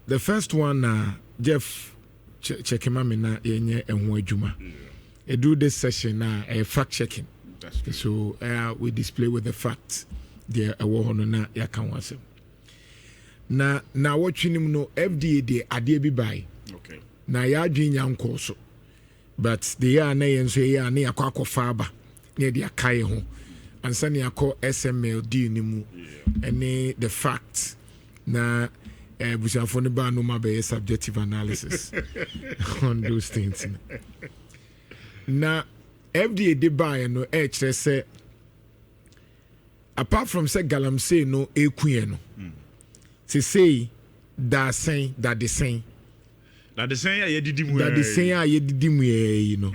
The first one na Jeff check ma me na yɛnyɛ ɛho adwuma. Ɛduru this session na ɛyɛ fact checking. That's true. So we display with the facts deɛ ɛwɔ hɔ no na yɛaka ho asɛm. Na wɔtwe no mu no, FDA deɛ adeɛ bi bae na yɛadwene nya nkɔɔ so, but deɛ yɛ a na yɛn nso yɛyɛ a na yɛakɔ akɔfa aba na yɛde aka yɛ ho ansa na yɛakɔ SML deal no mu ɛne the fact na abusuafoɔ no baa no ma bɛyɛ subjective analysis on those things no. Na FDA de baeɛ no, ɛrekyerɛ sɛ apart from sɛ galamsey no ɛku yɛ no, sesei daasɛn dadesɛn Dadesɛn a yɛdidi mu. Dadesɛn a yɛdidi mu yɛ yi no,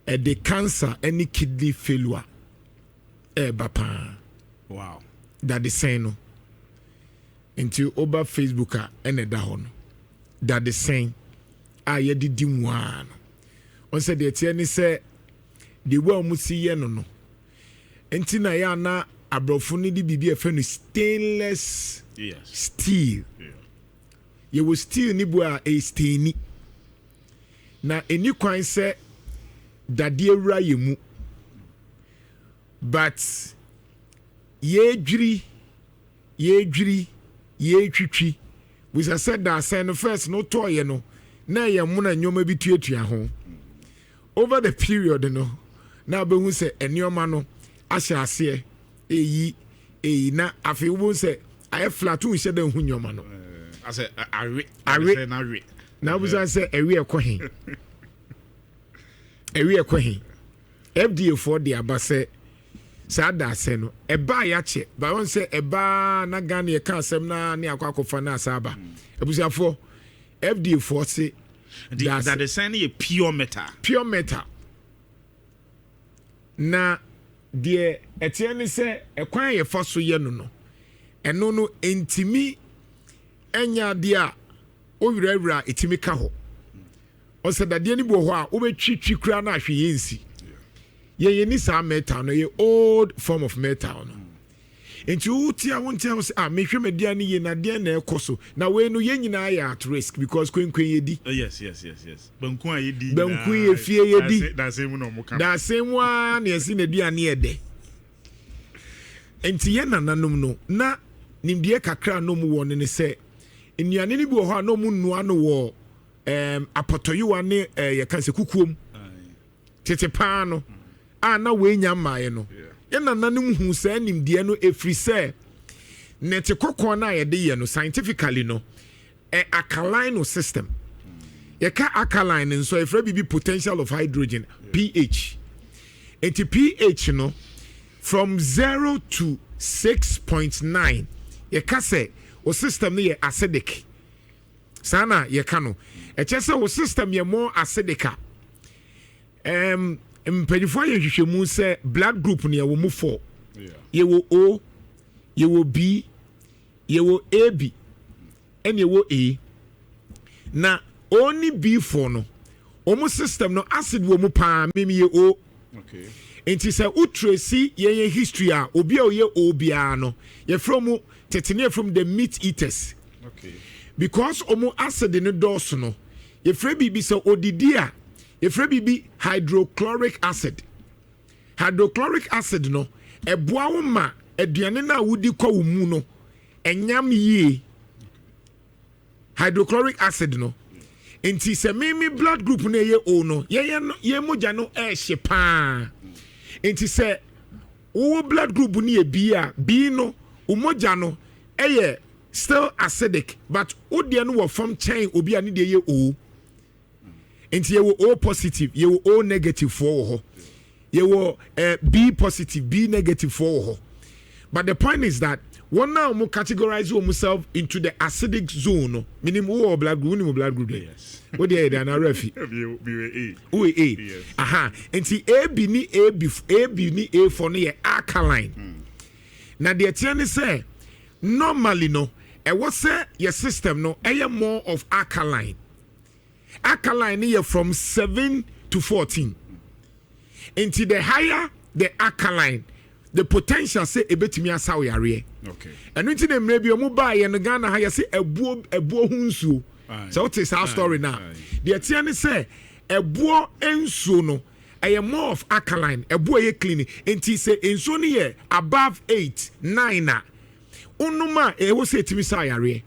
ɛde cancer ne kidney failure ɛɛba paa. Dadesɛn no nti woba Facebook a, ɛna ɛda hɔ no, dadesɛn a yɛdidi mu a no, ɔn sɛ deɛ teɛ ne sɛ deɛ wo a wɔn si yɛ no nti na yɛ ana aborɔfo no de biribi a yɛfrɛ no stainless steel. Yɛwɔ steel ne bu a ɛyɛ staini na ɛni kwan sɛ dadeɛ wura yɛ mu, but yɛdwiri yɛdwiri yɛtwitwi bisa sɛ daasɛn no first no tɔɔyɛ no na ɛyɛ mmono, nneɛma bi tuatua ho. Over the period no na wobɛhu sɛ nneɛma no ahyɛ aseɛ ɛyi ɛyi, na afei wobɛhu sɛ ayɛ flat, wonhyɛ dɛ nhu nneɛma no. Asɛ awe. Awe. Dadesɛn no awe. Na wobisa sɛ ɛwi ɛkɔ he, ɛwi ɛkɔ he? FDA foɔ de aba sɛ saa daasɛ no ɛbaa yɛakyɛ ba wɔn sɛ ɛbaa na Ghana yɛka asɛm na ne akɔ akɔfa no asa aba. Abusuafoɔ, FDA foɔ se Nti dadesɛn no yɛ pure metal. Pure metal, na deɛ ɛteɛ ne sɛ ɛkwan a yɛfa so yɛ no, ɛno no ntumi ɛnyɛ adeɛ a wowerɛwerɛ a ɛtumi ka hɔ. Ɔsɛ dadeɛ no bi wɔ hɔ a wobɛtwitwi koraa na ahwɛ yɛ nsi yɛyɛ ni. Saa metal no yɛ old form of metal no, nti wotia wo ntia wo sɛ, ah, mehwɛ m'aduane yie na deɛ na ɛkɔ so na wei no, yɛn nyinaa yɛ at risk because kwenkwen yɛdi. Yes, banku a yɛdi. Banku yɛ fie yɛdi. Dadesɛn mu na ɔmo ka. Daasɛn mu ara na yɛsi n'aduane yɛ dɛ. Nti yɛn nananom no na nimdeɛ kakra a na ɔmo wɔ no ne sɛ nnuane no bi wɔ hɔ a na ɔmo nnoa no wɔ apɔtɔyowa ne yɛka sɛ kukuom tete paa no a na wɔanya mmaeɛ no. Yɛn nananom hu saa nimdeɛ no ɛfiri sɛ nɛte kɔkɔɔ no a yɛde yɛ no, scientifically no, alkaline no system. Yɛka alkaline no nso, yɛfrɛ biribi potential of hydrogen, pH. Nti pH no from 0 to 6.9, yɛka sɛ o system no yɛ acidic. Saa na yɛka no, ɛkyɛ sɛ o system yɛ more acidic a mpanyinfoɔ ayɛ nhwehwɛmu sɛ blood group no yɛwɔ mu four. Yɛwɔ O, yɛwɔ B, yɛwɔ AB, ɛna yɛwɔ A. Na O ne B foɔ no, wɔn system no acid wɔ mu paa. Mímu yɛ O. Nti sɛ wotrace yɛn yɛ history a, obi a ɔyɛ O biara no, yɛfrɛ mu tete ne yɛfrɛ mu the meat eaters because wɔn acid no dɔɔso no. Yɛfrɛ biribi sɛ odidi a, yɛfrɛ biribi hydrochloric acid. Hydrochloric acid no ɛboa wo ma aduane no a wodi kɔ wo mu no ɛnyam yie, hydrochloric acid no. Nti sɛ mímí blood group no ɛyɛ O no, yɛyɛ no, yɛn mogya no ɛɛhye paa. Nti sɛ wowɔ blood group no yɛ B a, B no, wo mogya no ɛyɛ still acidic, but wo deɛ no wɔ fam kyɛn obi a ne deɛ yɛ O. Nti yɛwɔ O positive, yɛwɔ O negative foɔ wɔ hɔ, yɛwɔ B positive, B negative foɔ wɔ hɔ. But the point is that wɔn a wɔn categorize wɔn self into the acidic zone no, meaning wowɔ blood group, wonim blood group deɛ? Yes. Wo deɛ yɛ deɛ anaa refi? Mi wowɔ A. A? Yes. Aha, nti AB ne AB, AB ne A foɔ no yɛ alkaline. Na deɛ teɛ ne sɛ normally no, ɛwɔ sɛ yɛ system no ɛyɛ more of alkaline. Alkaline no yɛ from 7 to 14. Nti the higher the alkaline, the potential sɛ ebetumi asa wo yareɛ. Ɛno nti na mmerɛ bi ɔmo baayɛ no, Ghana ha, yɛsɛ ɛbuo, ɛbuo ho nsuo. Sɛ wote saa story na deɛ teɛ ne sɛ ɛboɔ nsuo no ɛyɛ more of alkaline. Ɛboɔ ɛyɛ clean, nti sɛ nsuo no yɛ above 8, 9 a wonom a, ɛwɔ sɛ ɛtumi sa yareɛ.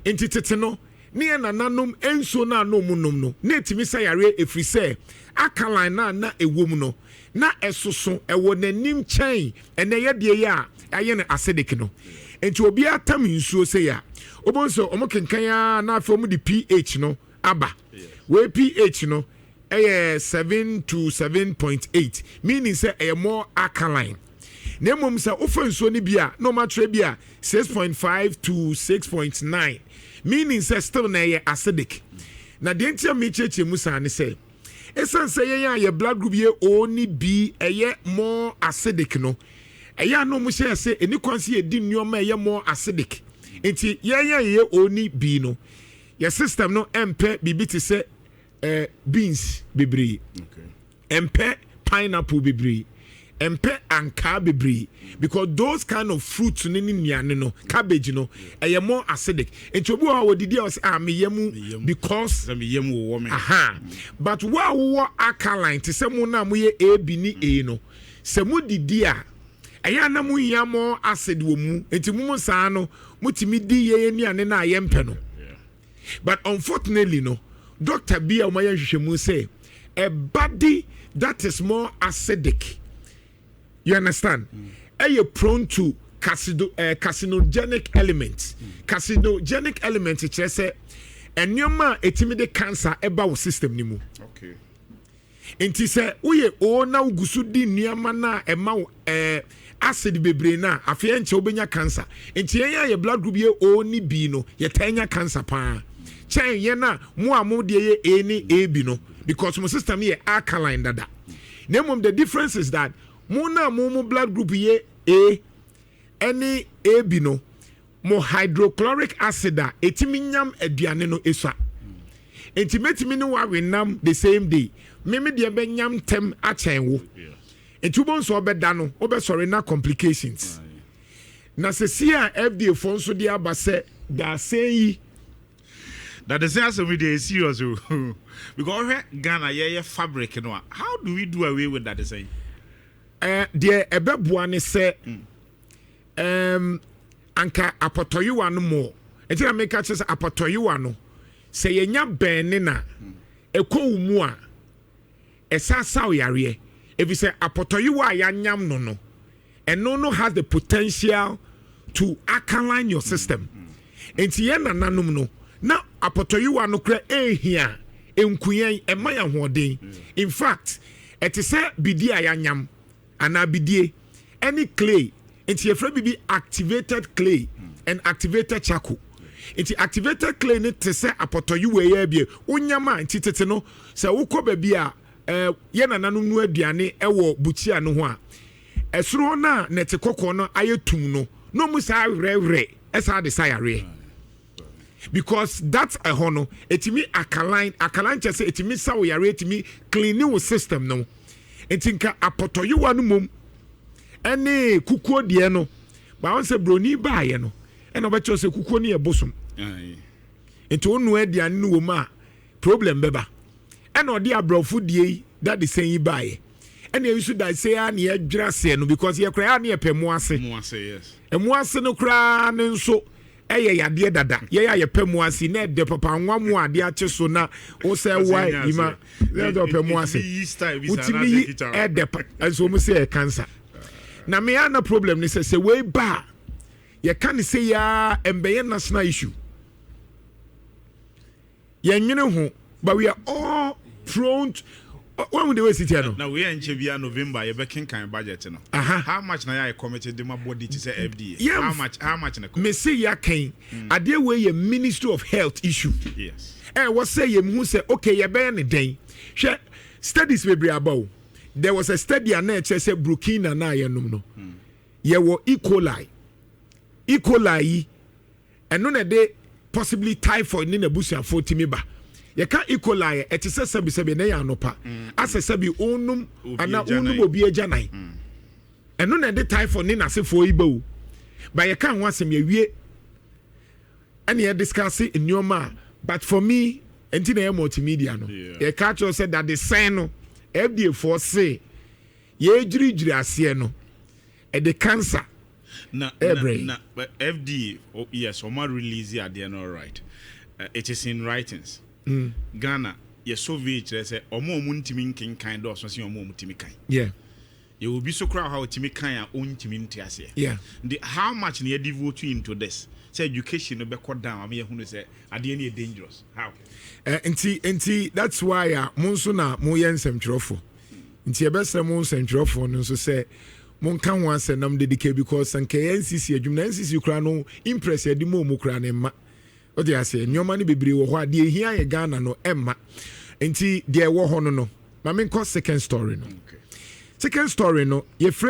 Nti tete no ne yɛ nananom nsuo no a na ɔmu nom no na ɛtumi sa yareɛ, ɛfiri sɛ alkaline no a na ɛwɔ mu no na ɛsoso ɛwɔ n'anim kyɛn ɛnɛ yɛdeɛ yi a ɛyɛ no acidic no. Nti obiara tam nsuo sɛ yɛ a, wobɛhu sɛ ɔmo kenkan a, na afei ɔmo de pH no aba. Wei pH no ɛyɛ 7 to 7.8, meaning sɛ ɛyɛ more alkaline. Na mmom sɛ wofa nsuo no bi a, na ɔmo atwerɛ bi a 6.5 to 6.9, meaning sɛ still na ɛyɛ acidic. Na deɛ nti a mekyerɛkyerɛ mu saa ne sɛ, ɛsiane sɛ yɛn a yɛ blood group yɛ O ne B ɛyɛ more acidic no, ɛyɛ a na ɔmo hyɛ sɛ ɛni kwan sɛ yɛdi nneɛma a ɛyɛ more acidic. Nti yɛn a yɛyɛ O ne B no, yɛ system no ɛmpɛ biribi te sɛ beans bebree, ɛmpɛ pineapple bebree, ɛmpɛ ankaa bebree, because those kind of fruits ne ne nnuane no, cabbage no, ɛyɛ more acidic. Nti obi wɔ hɔ a wɔdidi a, wɔsɛ, "Ah, meyɛ mu," because sɛ meyam wowɔ me. Aha, but wo a wowɔ alkaline te sɛ mo na moyɛ AB ne A no, sɛ mo didi a, ɛyɛ a na mo hia more acid wɔ mu. Nti mo saa no, motumi di yɛn nnuane no a yɛmpɛ no. But unfortunately no, doctor bi a wɔayɛ nhwehwɛmu sɛ a body that is more acidic, you understand, ɛyɛ prone to carcinogenic element. Carcinogenic element kyerɛ sɛ nneɛma a ɛtumi de cancer ɛba wo system ni mu. Nti sɛ woyɛ O na wogu so di nneɛma no a ɛma wo acid bebree no a, afei ɛnkyɛ wobɛnya cancer. Nti yɛn a yɛ blood group yɛ O ne B no, yɛtaa nya cancer paa kyɛn yɛn a mo a mo deɛ yɛ A ne AB no, because mo system yɛ alkaline dada. Na mmom the difference is that mo na mo blood group yɛ A ɛne AB no, mo hydrochloric acid a ɛtumi nyam aduane no esua. Nti mɛtumi ne wawe nam the same day, mímí deɛ bɛnyam ntɛm akyɛn wo. Nti wobɔ nso ɔbɛda no, wobɛsɔre na complications. Na sɛsi a FDA fo nso de aba sɛ daasɛn yi. Dadesɛn asɛm yi deɛ, serious o, because ɔhwɛ Ghana yɛyɛ fabric no a, how do we do away with dadesɛn? Deɛ ɛbɛboa ne sɛ anka apɔtɔyewa no mɔ. Nti na meka kyerɛ sɛ apɔtɔyewa no, sɛ yɛnya bɛn ne na ɛkɔ wo mu a, ɛsa saw yareɛ, ɛfiri sɛ apɔtɔyewa a yɛanyam no, ɛno no has the potential to alkaline your system. Nti yɛn nananom no, na apɔtɔyewa no kora ɛhia nkuyɛn, ɛma yɛn ahoɔden. In fact, ɛte sɛ bidie a yɛanyam anaa bidie ɛne clay. Nti yɛfrɛ bibi activated clay and activated charcoal. Nti activated clay ne te sɛ apɔtɔyewa yɛ abie wonyam a. Nti tete no, sɛ wokɔ baabi a yɛ nananom no aduane ɛwɔ bukyia no ho a, ɛsoro hɔ no a nɛte kɔkɔɔ no ayɛ tum no, na ɔmu saa werɛwerɛ ɛsaa de sa yareɛ, because that ɛhɔ no ɛtumi alkaline. Alkaline kyɛ sɛ ɛtumi sa wo yareɛ, ɛtumi clean wo system no. Nti nka apɔtɔyewa no mom ɛne kukuo deɛ no báwọn sɛ broni baayɛ no, ɛna ɔbɛkyerɛ sɛ kukuo no yɛ bosom. Nti wo aduane no wɔ mu a, problem bɛba. Ɛna ɔde aborɔfo die yi dade sɛn yi baayɛ, ɛna eyi nso da sɛ a na yɛdwira seɛ no, because yɛ koraa ne yɛpɛ mu ase. Mu ase, yes. Ɛmu ase no koraa ne nso ɛyɛ yadeɛ dada. Yɛyɛ a yɛpɛ mu ase na ɛdɛ papa nwa mu adeɛ akye so na wosɛ wa yima na ɛdɛ ɔpɛ mu ase, wotumi yi ɛdɛ pa nso wɔn sɛ ɛyɛ cancer. Na me ana problem ne sɛ wei ba a, yɛka ne sɛ yaa mbɛyɛ national issue, yɛnwene ho, but we are all prone to wɔn de wei si tiɛ no. Na wei yɛ nkyɛn bia November yɛbɛkenkan budget no. How much na yɛ committee de ma body te sɛ FDA? How much na? Mese yɛ akan adeɛ wei yɛ Ministry of Health issue. Ɛ wɔ sɛ yɛn hu sɛ okay, yɛbɛyɛ ne dɛn? Hwɛ, studies bebree aba o. There was a study a na ɛkyerɛ sɛ Burkina na yɛnom no, yɛwɔ E. coli. E. coli yi, ɛno na ɛde possibly typhoid ne n'abusuafoɔ timi ba. Yɛka E. coli, ɛte sɛ sɛbisɛbi ne yɛ anɔpa asɛ sɛbi onum ana onum obi agya nan. Ɛno na ɛde typhoid ne n'asefoɔ yi ba o. Ba yɛka ho asɛm, yɛwie, ɛne yɛ discuss nneɛma a, but for me, nti na ɛyɛ multimedia no. Yɛka kyerɛ sɛ dadesɛn no, FDA foɔ se yɛdwiridwiri aseɛ no, ɛde cancer na ɛbrɛ. Na FDA, oh, yes, ɔma release adeɛ no, alright, it is in writings. Ghana yɛ survey kyerɛ sɛ ɔmo a ɔmo ntumi nkenkan dɔɔso sɛ ɔmo a ɔmo tumi kan. Yɛwɔ bi so koraa hɔ a ɔtumi kan a ɔntumi nte aseɛ. Nti how much na yɛ devote into this sɛ education no bɛkɔ down ama yɛhunu sɛ adeɛ no yɛ dangerous, how? Nti that's why a mo nso na moyɛ nsɛmtwerɛfoɔ, nti yɛbɛsrɛ mo nsɛmtwerɛfoɔ no nso sɛ monka ho asɛm nam dedicate, because nka yɛ NCC adwuma na NCC kora no impress yɛde mu ɔmu kora ne mma wode aseɛ. Nneɛma no bebree wɔ hɔ a deɛ ehia yɛ Ghana no ɛmma. Nti deɛ ɛwɔ hɔ no, ma menkɔ second story no. Second story no, yɛfrɛ